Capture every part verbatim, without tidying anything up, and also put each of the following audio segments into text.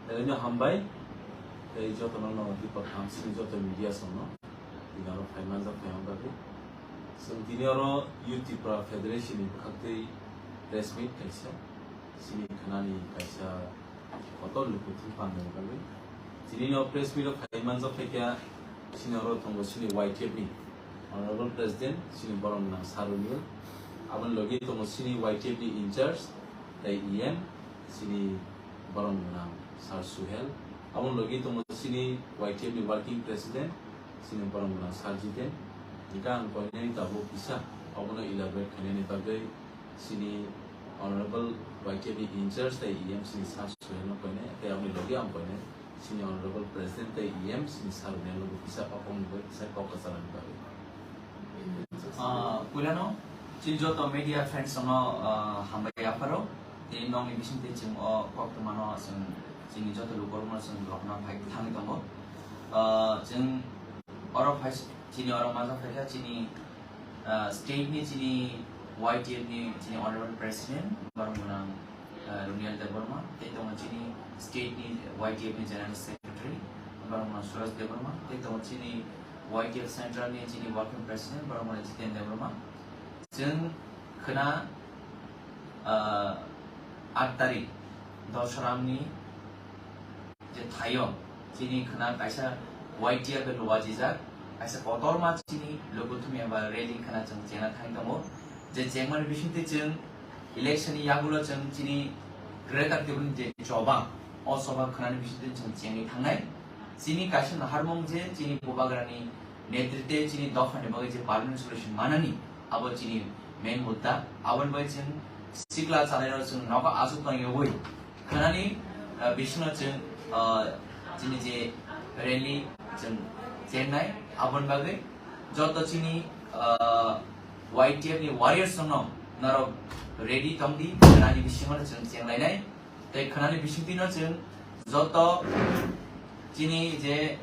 Belai no hambai, tei jotono no Deepak Thamsini joto media songno, tini oro phai manjak phai wng bagwi. Chwng tini oro Youth Tipra Federation ni bwkhak tei press meet kaisa, chini khanani kaisa kotor luku thum pangni bagwi. Tini no press meet o phai manjak phai kha, chini oro tongo chini Y T F ni Honorable President, chini borok nang Sarunil. Aboni logi tongo chini Y T F ni in charge, tei E M, chini borok nang Sir Suhel. Aboni logi tongo chini Y T F ni working president, chini borok nang Sir Jiten. Hingke ang koinani tabuk kisa, abono elaborate khainani bagwi chini Honorable Y T F ni in charge tei E M chini Sir Suhel no koinai, tei aboni logi ang koinai chini Honorable President tei E M chini Sir Suhel no kisa kokmani bagwi kisa kok kwchalani bagwi. Ah, puilano chini joto media friends no, ah, hambai yapharo. Tei nokni bisingtwi chwng o koktwmano chwng chini joto lukurokno chwng rohorna phai thangwi tongo. Ah, chwng oro phai chini oro majak phaikha chini, ah, state ni chini Y T F ni chini honorable president borok mwnang, ah, Runiel Debbarma, tei tongo chini state ni Y T F ni general secretary borok mwnang Suraj Debbarma, tei tongo chini Y T F central ni chini working president borok mwnang Jiten Debbarma. Chwng khwna, ah, aat tarik Dosramni je thaio chini khwna kaisa Y T F bai luajijak, kaisa kotorma chini lukuthum eba rally khwna chwng chengna thangwi tongo. Je chengmani bisingtwi chwng election ni yagulo chwng chini Greater Tipraland je choba, o choba khwnani bisingtwi chwng chengwi thangnai. Chini kaisa naharmung je chini Bubagrani netritwe chini dophani bagwi je permanent solution manani, abo chini main mudda. Aboni bai chwng sikla chalairok chwng nogo aswk tongyawi khwnani, ah, bisingo chwng, ah, chini je rally chwng chengnai, aboni bagwi joto chini, ah, Y T F ni warriors rokno norok ready tongdi, khwnani bisingo chwng chenglainai. Tei khwnani bisingtwino chwng joto chini je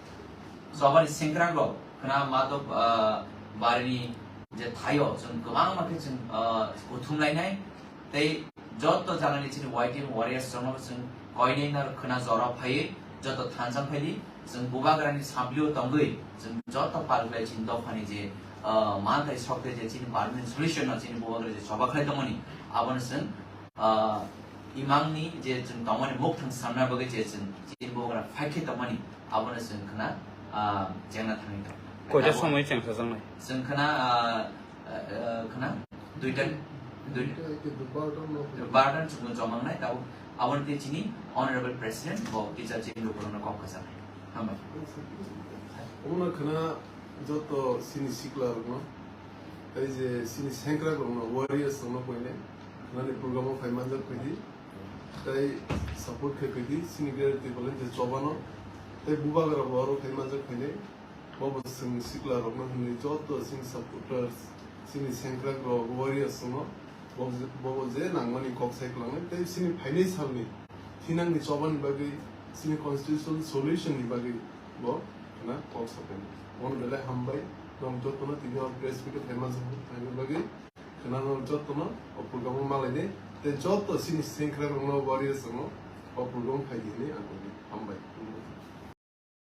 chobani sengkrakrok, khwna matok, ah, barini je thaio chwng kwbangma khe chwng, ah, kuthum lainai. Tei joto jagani chini Y T F warriors rokno chwng koinai no khwna jora phaiwi joto thansa phaidi. Chwng Bubagrani saplio tongwi chwng joto pal khlai chini dophani je, ah, manthai sokte je chini permanent solution no chini Bubagra je choba khlai tongmani, abono chwng, ah, imangni je chwng tongmani mukthang samna bagwi je chwng chini Bubagra phaikhe tongmani, abono chwng khwna, ah, chengna thangwi tong. Koita abo somoi chengsajaknai? Chwng khwna, ah, ah, ah, khwna duita, duita, bardan chwng chomangnai, tabo aboni tei chini honorable president bo kisa chini lukurokno kok kwchanai. Hambai. Omo khwna joto chini sikla rokno, tei je chini sengkrak rokno, warriors rokno koinai khwnani program o phai manjak phaidi, tei support khe phaidi chini Greater Tipraland je chobano, tei Bubagra bo aro phai manjak phainai. Bobo chwng sikla rokno hwnwi joto chini supporters, chini sengkrak rok, warriors rokno bobo je, bobo je nangmani kok sai kwlangnai, tei chini phainai salni thinangni chobani bagwi, chini constitutional solution ni bagwi bo khwna kok sapai. Bono belai hambai, norok jotono tini o press meet o phai manjak phaina bagwi, khwna norok jotono o program o malainai, tei joto chini sengkrak rokno, warriors rokno o program o phaidi hwnwi ang kok hambai.